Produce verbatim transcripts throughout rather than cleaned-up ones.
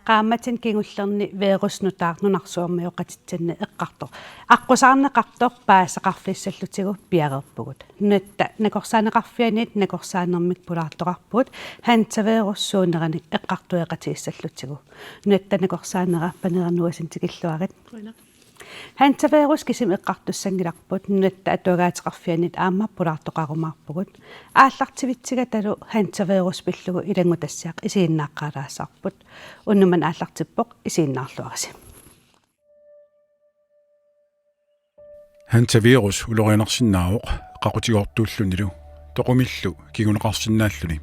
Qaammatini kingullerni virus nutaaq nunarsuarmioqatitsinni eqqartoq aqqusaarneqartoq paasisaqarfissallutigu piareerpugut. Nunatta nakorsaaneqarfianit nakorsaanermik pulaartoqarpugut hantavirus suuneranik eqqartueqatigiissallutigu. Nunatta nakorsaanera Paneeraq Nuasen tikilluarit. Qujanaq. Hantavirus kisimi eqqartussanngilarput, nunatta atuagaateqarfianit aamma pulaartoqarumaarpugut. Aallartivitsigatalu hantavirus pillugu ilanngutassiaq isiginnaaqqaalaassavarput. Unnuk manna aallartippoq, isiginnaarluarisi. Hantavirus ulorianarsinnaavoq qaqutigoortuullunilu toqumillu kinguneqarsinnaalluni.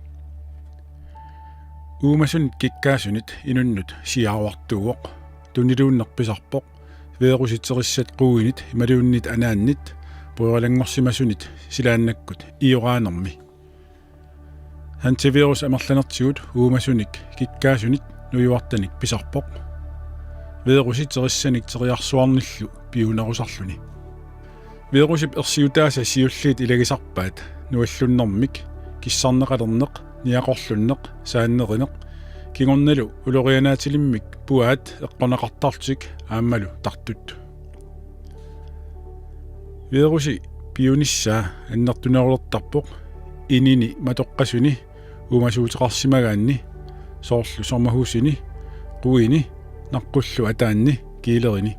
Uumasunit kikkaasunit inunnut siaruartuuvoq, tuniluunneq pisarpoq, virusit terissat quinit imaluunniit anaannit puiorlanngorsimasunit silaannakkut ioraanermi. Hantavirus amerlanertigut uumasunik kikkaasunit nujuartanik pisarpoq, virusit terissanik teriarsuarnillu piunerusarluni. Virusip ersiutaasa siulliit ilagisarpaat nuallunnermik, kissarneqalerneq, niaqorlunneq, saannerineq, kingornalu ulorianaatilimmik puaat eqqorneqartarlutik aammalu tartut. Virusi piunissaa annertunerulertarpoq inini matoqqasuni uumasuuteqarsimagaanni, soorlu sommerhusini, quini, naqqullu ataanni kiilerini.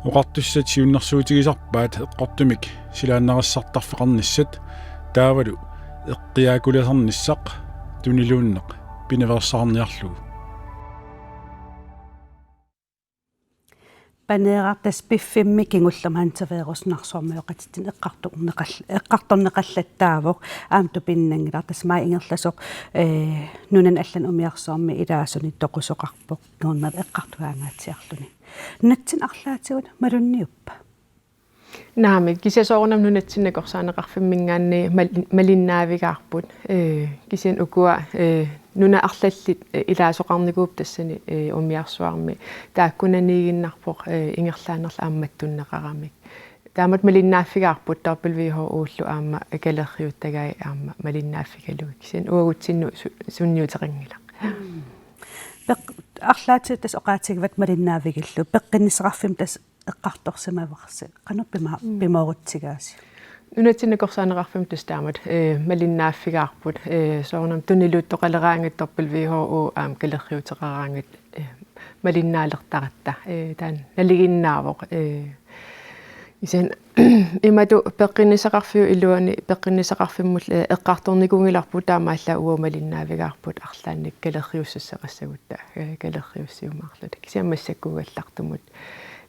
Oqartussat siunnersuutigisarpaat eqqortumik silaannarissartarfeqarnissat taavalu eqqiaakulasarnissaq tuniluunneq pinaveersaarniarlugu. Paneeraq, tassa piffimmi kingullermi hantavirus nunarsuarmioqatitsinni eqqartorneqal-, eqqartorneqallattaavoq, aamma tupinnanngilaq, tassa maajip ingerlasoq, ee, nunani allani umiarsuarmi ilaasuni toqusoqarpoq, kingornalu eqqartugaangaatsiarluni. Nunatsinni arlaatigut malunniuppa? Naamik, kisianni soorunami nunatsinni nakorsaaneqarfimminngaanniit mal-, malinnaavigaarput. Ee, kisianni ukua, ee, nunat arlallit, ee, ilaasoqarnikuupput tassani, ee, umiarsuarmi. Taakkunaniiginnarpoq, ee, ingerlaannarlu aamma mattunneqaramik. Taamatut malinnaaffigaarput W H O-llu aamma kalerriuttagai aamma malinnaaffigalugit. Kisianni uagutsinnut su-, sunniuteqanngilaq. Peq-, arlaatigut tassa oqaatigivatit malinnaavigillu, peqqinnissaqarfimmut tassa eqqartorsimavarsi. Qanoq pima-, Mm. pimoorutsigaasi? Nunatsinni nakorsaaneqarfimmut tassa taamatut, ee, malinnaaffigaarput, ee, soorunami tuniluuttoqaleraangat W H O aamma kalerriuteqaraangat, ee, malinnaalertaratta, ee, taanna nalinginnaavoq, ee, kisianni imatut peqqinnissaqarfiup iluani peqqinnissaqarfimmut, ee, eqqartornikuunngilarput, taamaallaat uagut malinnaavigaarput arlaannik kalerriussassaqassagutta, ee, kalerriussiumaarluta. Kisianni massakkuugallartumut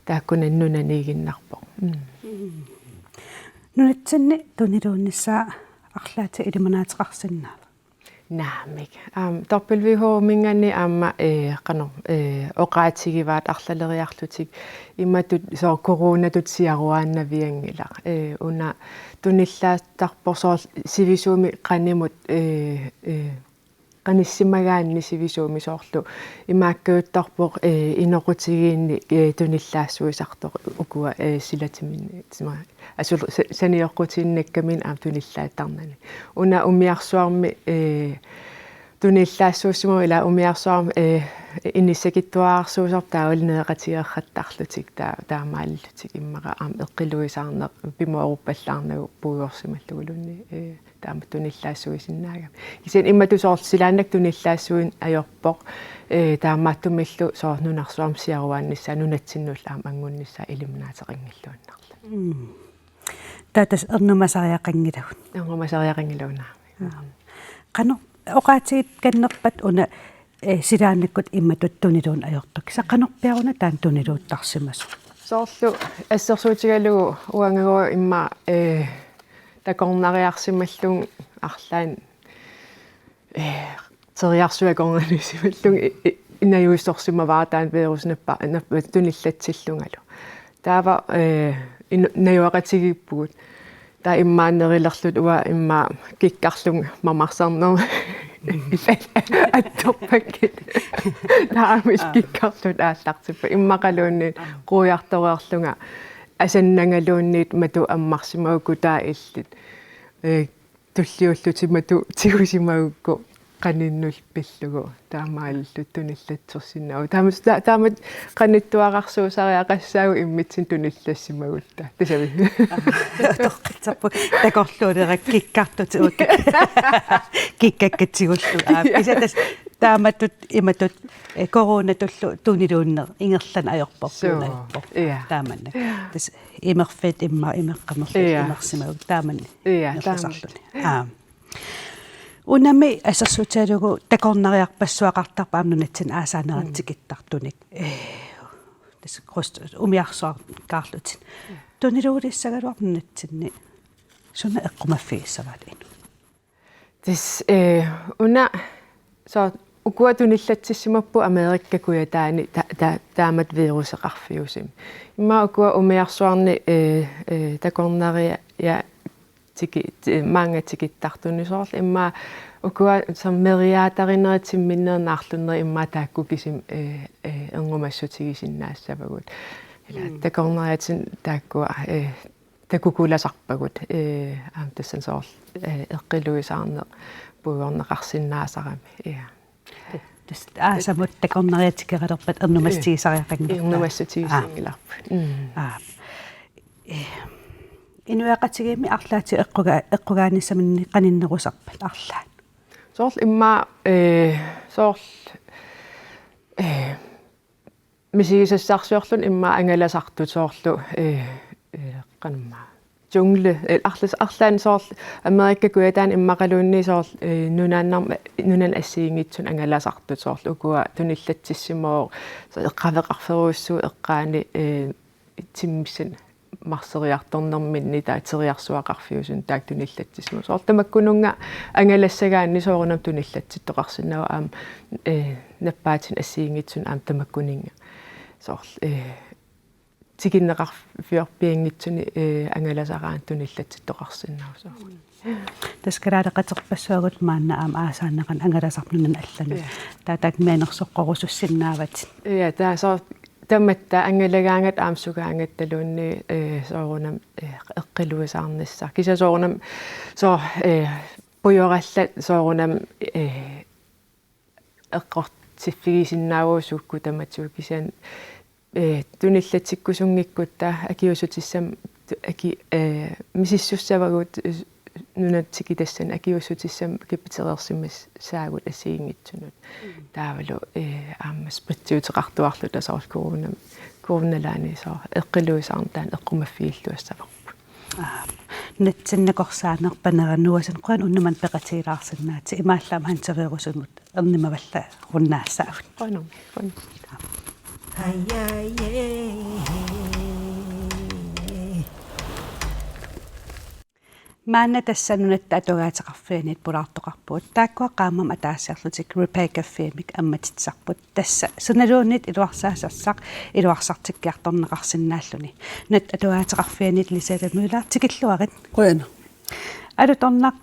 taakkunani nunaniiginnarpoq. Mm. Mm. Nunatsinni tuniluunnissaa arlaatigut ilimanaateqarsinnaava? Naamik. Aam, W H O-minngaanniit aamma, ee, qanoq, ee, oqaatigivaat arlaleriarlutik imatut soorlu coronatut siaruaannavianngilaq. Ee, una tunillaattarpoq soorlu sivisuumik qanimut, ee, ee, qanissimagaanni sivisuumik soorlu imaakkajuttarpoq, ee, inoqutigiinni, ee, tunillaassuisartoq ukua, ee, silatiminni, sima-, asul-, sa-, sanioqqutiinnakkaminnut aamma tunillaattarnani. Una umiarsuarmi, ee, tunillaassuussimavoq ilaa umiarsuarmi, ee, inissakittuararsuusarput taavalu nereqatigeerrattarlutik taa-, taamaalillutik immaqa aamma eqqiluisaarneq pimooruppallaarnagu puigorsimalluguluunniit, ee, taamatut tunillaassuisinnaagami. Kisianni imatut soorlu silaannakkut tunillaassuineq ajorpoq, ee, taamaattumillu soorlu nunarsuarmi siaruaannissaa nunatsinnullu aamma anngunnissaa ilimanaateqanngilluinnarluni. Mm. Taava tassa ernumasariaqanngilagut. Ernumasariaqanngilagut, naamik. Aa. Qanoq oqaatiginnerpat una, ee, silaannakkut imatut tuniluunneq ajortoq? Kisianni qanorpiaq una taanna tuniluuttarsimasoq? Soorlu assersuutigalugu uangagooq immaqa, ee, takornariarsimallugu arlaannik, ee, teriarsuit akornanniissimallugit i-, i-, najugussorsimavara taanna virusi nappa-, nappa-, tunillatsillungalu. Taava, ee, inu-, najugaqatigiippugut. Taava immaqa nerilerluta uanga immaqa kikkarlunga mamarsarnermik. Attorpakkit. Taamaalilluni kikkartut aallartippaat. Immaqaluunniit quiartoreerlunga asannangaluunniit matu ammarsimagukku taava illit. Ee, tulliullutit matu tigusimagukku qaninnullu pillugu. Taamaalillutit tunillatsersinnaavatit. Taama, ta-, taama qanittuararsuusariaqassaagut immitsinnut tunillassimagutta. Tassami. Toqqissarput takorluulerakku kikkartut uagut. Kikkakkatigullu. Aa, kisianni tassa taamatut imatut, eh, coronatullu tuniluunneq ingerlaneq ajorpoq. Suu. Ajorpoq. Ja. Taamannak. Ja. Tassa imerfiit immaqa imeqqamerlugit. Ja. Imersimaguit taamannak. Ja, ingerlasarluni. Taamannak. Aa. Unami assersuutigalugu takornariarpassuaqartarpoq aamma nunatsinni aasaanerani. Mm. Tikittartunik. Eh, tassa kost-, umiarsuarkaarlutit. Mm. Tuniluulissagaluarpoq nunatsinni. Suna eqqumaffigissavaat inuk? Tassa, eh, una, soorlu ukua tunillatsissimapput Amerikka Kujataani ta-, ta-, taamatut viruseqarfiusumi. Immaqa ukua umiarsuarni, eh, eh, takornariat ja tiki-, ti-, maanga tikittartuni soorlu immaqa ukua soorlu meriaatarinerit timminnerit naarlunnerit immaqa taakku kisimik, eh, eh, ernumassutigisinnaassavagut. Ila. Mm. Takornariatsinnut taakkua, eh, takukulasarpagut, eh, aamma tassani soorlu, eh, eqqiluisaarneq puigorneqarsinnaasarami. Ja. Tassa aasamut takornariat tikeralerpata ernumassutigisariaqanngilagut. Ernumassutigisinngillat. Aa. Mm. Aa. Eh, inuiaqatigiinni arlaatigut eqquga-, eqqugaanissaminnit qaninnerusarpat arlaat? Soorlu immaqa, eh, soorlu, eh, misigisassarsiorluni immaqa angalasartut soorlu, eh, eh, qanormaa. Jungle, eh, arlas-, arlaanni soorlu Amerikka Kujataani immaqaluunniit soorlu, eh, nunaannarmi, nunanut assigiinngitsunut angalasartut soorlu ukua tunillatsissimavoq, soorlu eqqaveqarferujussuuvoq eqqaani, eh, timmissanik marseriartornerminni taava teriarsuaqarfiusunut taakku tunillatsissimapput. Soorlu tamakkununnga angalassagaanni soorunami tunillatsittoqarsinnaavoq aamma, eh, nappaatinik assigiinngitsunik aamma tamakkuninnga. Soorlu, eh, tikinneqarfiorpianngitsunik, eh, angalasaraanni tunillatsittoqarsinnaavoq soorlu. Tassa kalaaleqaterpassuagut maanna aamma aasaanerani angalasarput nunanut allanut. Ja. Taava taakku mianersoqqorusussinnaavatit. Ja, taava soorlu tamatta angalagaangatta aamma sugaangattaluunniit, eh, soorunami, eh, eqqiluisaarnissaq. Kisianni soorunami, soorlu, eh, pujorallat soorunami, eh, eqqortiffigisinnaavagut sukkut tamatigut kisianni, eh, tunillatsikkusunngikkutta akiuussutissamik tu-, aki-, eh, misissussavagut, eh, nunatsinni tassani akiuussutissamik kipitereersimissaagut assigiinngitsunut. Mm. Taavalu, eh, aamma spritsiuteqartuarluta soorlu coronami, coronalaani soorlu eqqiluisaarneq taanna eqqumaffigilluassavarput. Aa, nunatsinni nakorsaaneq panerani nuasin qujan unnumman peqatigilaarsinnaagatsigit imaallaat aamma hantavirusimut ernimavallarunnaassaagut. Qujanarmi, qujanarmi. Maanna tassa Nunatta Atugaateqarfianiit pulaartoqarpugut. Taakkua qaammammut ataasiarlutik Repair Cafémik ammatitsisarput. Tassa sunaluunniit iluarsaasassaq iluarsartikkiartorneqarsinnaalluni. Nunatta Atugaateqarfianiit Lisette Møller tikilluarit. Qujanaq. Alutornaq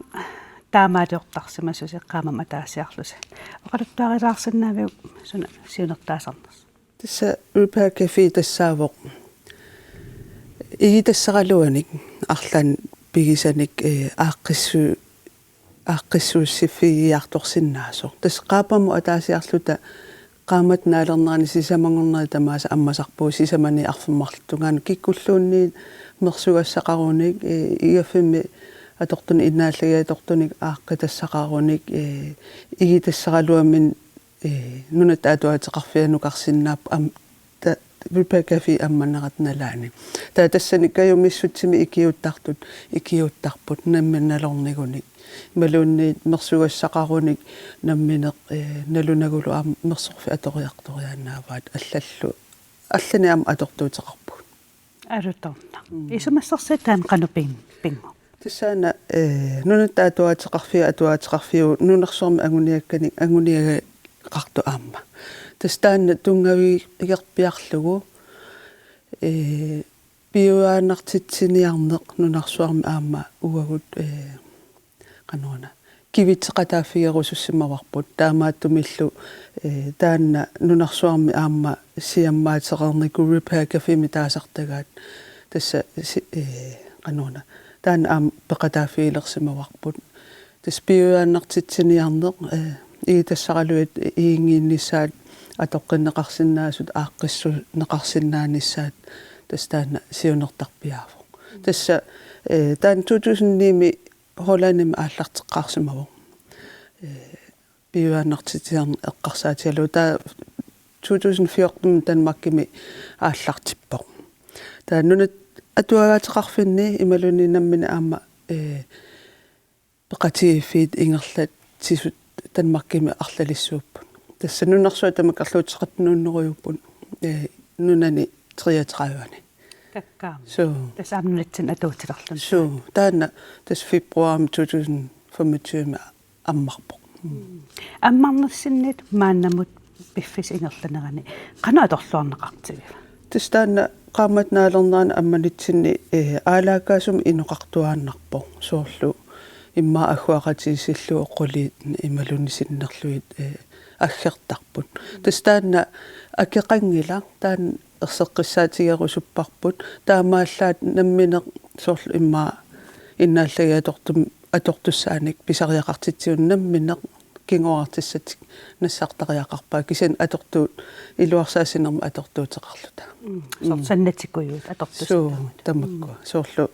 taamaaliortarsimasusi qaammammut ataasiarlusi. Oqaluttuarilaarsinnaaviuk suna siunertaasarnersoq? Tassa Repair Café tassaavoq igitassaraluanik arlaannik pigisanik, eh, aaqqissu-, aaqqissuussiffigiartorsinnaasoq. Tassa qaammammut ataasiarluta qaammatip naalernerani sisamanngornerit tamaasa ammasarpugut, sisamani arfineq-marlunut tungaanut kikkulluunniit mersugassaqarunik, eh, igaffimmi atortunik innaallagiatortunik aaqqitassaqarunik, eh, igitassaraluamik, eh, Nunatta Atugaateqarfianukarsinnaapput am-, ta-, Repair Café ammanerata nalaani. Taava tassani kajumissutsimik ikiuuttartut, ikiuuttarput nammineq nalornigunik. Imaluunniit mersugassaqarunik nammineq, eh, nalunagulu aamma mersorfik atoriartoriaannaavaat allallu. Allanik aamma atortuuteqarpugut. Alutornaq. Mm. Isumassarsitaanik qanoq pin-, pinnguvoq? Tassaana, eh, Nunatta Atugaateqarfiup, Atugaateqarfiup nunarsuarmi anguniakkanik anguniagaqartoq aamma. Tassa taanna tunngavigerpiarlugu, eh, piujuaannartitsiniarneq nunarsuarmi aamma uagut, eh, qanoruna kivitseqataaffigerusussimavarput, taamaattumillu, eh, taanna nunarsuarmi aamma siammaateqarniku Repair Cafémi taasartagaat, tassa si-, eh, qanoruna, taanna aamma peqataaffigilersimavarput. Tassa piujuaannartitsiniarneq, eh, igitassaraluit iginngiinnissaat atoqqinneqarsinnaasut aaqqissuunneqarsinnaanissaat, tassa taanna siunertarpiaavoq. Tassa, eh, taanna to tusind ni-mi Hollandimi aallarteqqaarsimavoq. Eh, piujuaannartitsineq eqqarsaatigalugu, taava to tusind fjorten Danmarkimi aallartippoq. Taava nunat atuagaateqarfinni imaluunniit nammineq aamma, eh, peqatigiiffiit ingerlatsisut Danmarkimi arlalissuupput. Tassa nunarsuaq tamakkerluuteqartunuunnerujuupput, eh, nunani treogtredive-ani. Takkaam. Suu. Tassa aamma nunatsinni atuutilerluni. Suu, taanna tassa februarimi to tusind femogtyve ammarpoq. Mm. Ammarnersinnit maannamut piffissap ingerlanerani qanoq atorluarneqartigiva? Tassa taanna qaammat naalernerani ammanitsinni, eh, aalaakkaasumik inoqartuaannarpoq. Soorlu immaqa agguaqatigiissillugu qulit imaluunniit sinnerlugit, eh, aggertarput. Tassa taanna akeqanngilaq, taanna erseqqissaatigerusupparput, taamaallaat nammineq soorlu immaqa innaallagiat atortum-, atortussaanik pisariaqartitsigut nammineq kingoraartissatik nassartariaqarpaat, kisianni atortuut iluarsaassinermut atortuuteqarluta. Mm. Soorlu sannatikujuit atortussat. Suu, taamak. Tamakkua. Mm. Soorlu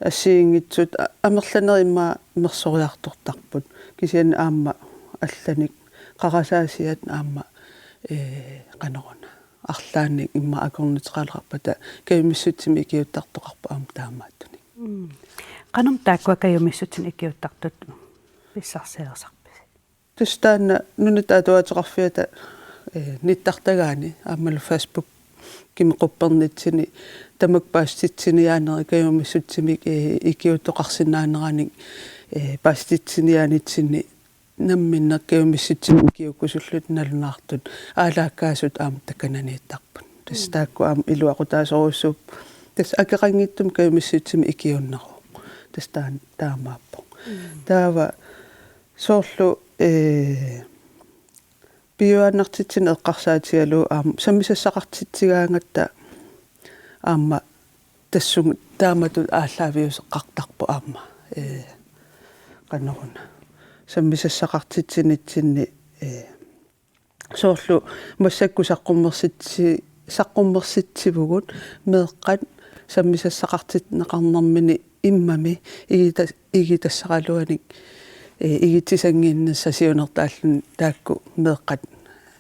assigiinngitsut a-, amerlanerit immaqa mersoriartortarput. Kisianni aamma allanik qarasaasiat aamma, eh, qanoruna, arlaannik immaqa akornuteqaleqarpata kajumissutsimik ikiuuttartoqarpoq aamma taamaattunik. Mm. Qanormi taakkua kajumissutsinik ikiuuttartut pissarsiarisarpisi? Tassa taanna Nunatta Atuagaateqarfiata, eh, nittartagaani aammalu Facebookimi quppernitsini tamakku paasititsiniaanerit kajumissutsimik, eh, ikiuuttoqarsinnaaneranik, eh, paasititsiniaanitsinni namminneq kajumissutsimik ikiuukkusullutik nalunaartut aalaakkaasut aamma takananiittarput. Tassa, mm, taakku aamma iluaqutaasorujussuupput. Tassa akeqanngitsumik kajumissutsimik ikiuunneruvoq. Tassa taan-, taamaappoq. Mm. Taava soorlu, eh, piujuaannartitsineq eqqarsaatigalugu aamma sammisassaqartitsigaangatta aamma tassunga taamatut aallaaviuseqartarpoq aamma. Eh, qanoruna. Sammisassaqartitsinitsinni, eh, soorlu massakkut saqqummersitsi-, saqqummersitsivugut meeqqat sammisassaqartinneqarnermini immami igita-, igitassaraluanik, eh, igitsisanngiinnissaq siunertaalluni taakku meeqqat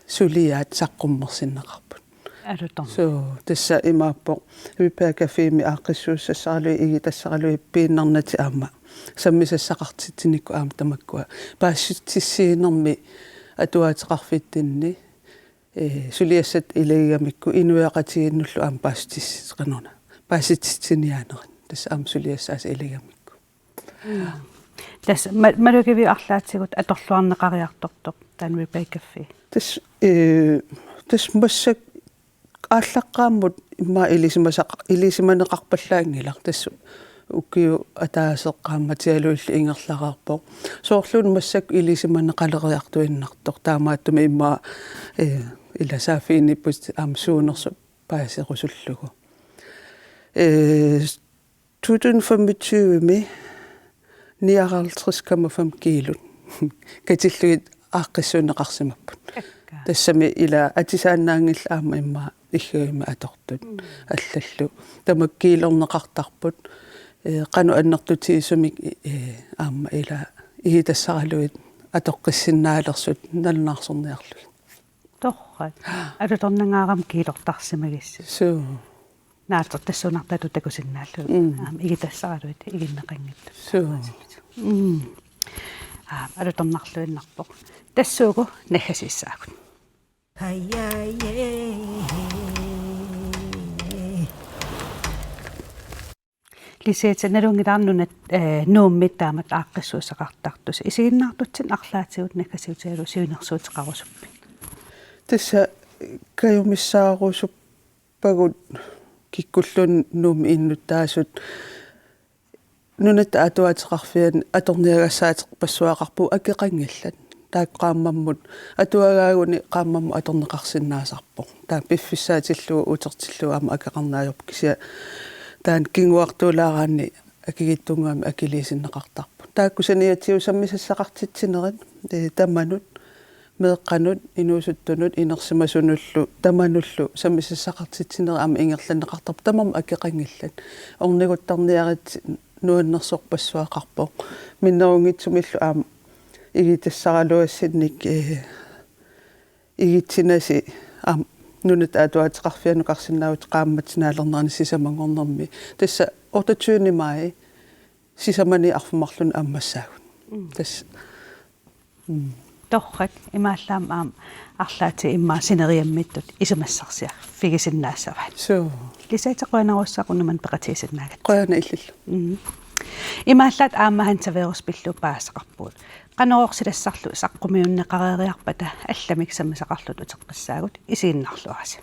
suliaat saqqummersinneqarput. Alutorn-. Suu, tassa imaappoq Repair Cafémi aaqqissuussassaraluit igitassaraluit piinnarnatik aamma sammisassaqartitsinikkut aamma tamakkua paasissutissiinermi atuagaateqarfitsinni, eh, suliassat ilagigamikku inuiaqatigiinnullu aamma paasissutis-, qanoruna, paasissutissinniaanerit. Tassa aamma suliassaasa ilagigamikku. Mm. Tassa ma-, malugiviup arlaatigut atorluarneqariartortoq taanna Repair Café? Tassa, eh, tassa massakkut aallaqqaammut immaqa ilisimasaq-, ilisimaneqarpallaanngilaq, tassa ukiut ataaseq qaammatialuillu ingerlareerpoq. Soorluuna massakkut ilisimaneqaleriartuinnartoq, taamaattumik immaqa, eh, ila saaffiginnipput aamma suunersoq paaserusullugu. Eh, to tusind femogtyve-mi nioghalvtreds komma fem kiilot katillugit aaqqissuunneqarsimapput. Takka. Tassami ila atisaannaanngillat aamma immaqa iggajummi atortut. Mm. Allallu. Tamakku kiilerneqartarput. Eh, qanoq annertutigisumik, eh, aamma ila igitassaraluit atoqqissinnaalersut nalunaarsorniarlugit. Torrak. Alutornangaarami kiilortarsimagissi. Suu. Naatsortassuunartutut takusinnaallugu. Mm. Aamma igitassaraluit iginneqanngitsut. Suu. Mm. Aamma alutornarluinnarpoq. Tassuugu naggasiissaagut. Lisiata, nalunngilara nunat, eh, Nuummi taamatut aaqqissuussaqartartusi. Isiginnaartutsinnut arlaatigut naggasiutigalugu siunnersuuteqarusuppit? Tassa kajumissaarusup- pagut kikkulluunniit Nuummi innuttaasut Nunatta Atuagaqarfiani atorniagassaaterpassuaqarpugut akeqanngillat. Taakku qaammammut atuagaaguni qaammammut atorneqarsinnaasarpoq. Taava piffissaatillugu utertillugu aamma akeqarneq ajorpoq, kisianni taanna kinguartuulaaraanni akikitsunnguamik akiliisinneqartarput. Taakku saniatigut sammisassaqartitsinerit, ee, tamanut, meeqqanut, inuusuttunut, inersimasunullu, tamanullu sammisassaqartitsinerit aamma ingerlanneqartarput, tamarmik akeqanngillat. Orniguttarniaritsi nuannersorpassuaqarpoq. Minnerunngitsumillu aamma igitassaraluassinnik, ee, igitsinasi aamma Nunatta Atuagaqarfianut oqarsinnaavutit qaammatit naalerneranni sisamanngornermi. Tassa otteogtyvende maj sisamani arfineq-marlunut ammassaagut. Mm. Tassa. Mm. Torrak, imaallaat aamma arlaatigut immaqa sineriammittut isumassarsiorfigisinnaassavaat. Suu. Lisette, qujanarsuaq unnuk manna peqatigisinnaagatta. Qujanaq illillu. Mm. Imaallaat aamma Hans Saverusip pillugu paasisaqarpugut. Qanorooq silassarlu saqqummiunneqareeriarpata allamik sammisaqarluta uteqqissaagut, isiginnaarluarisi.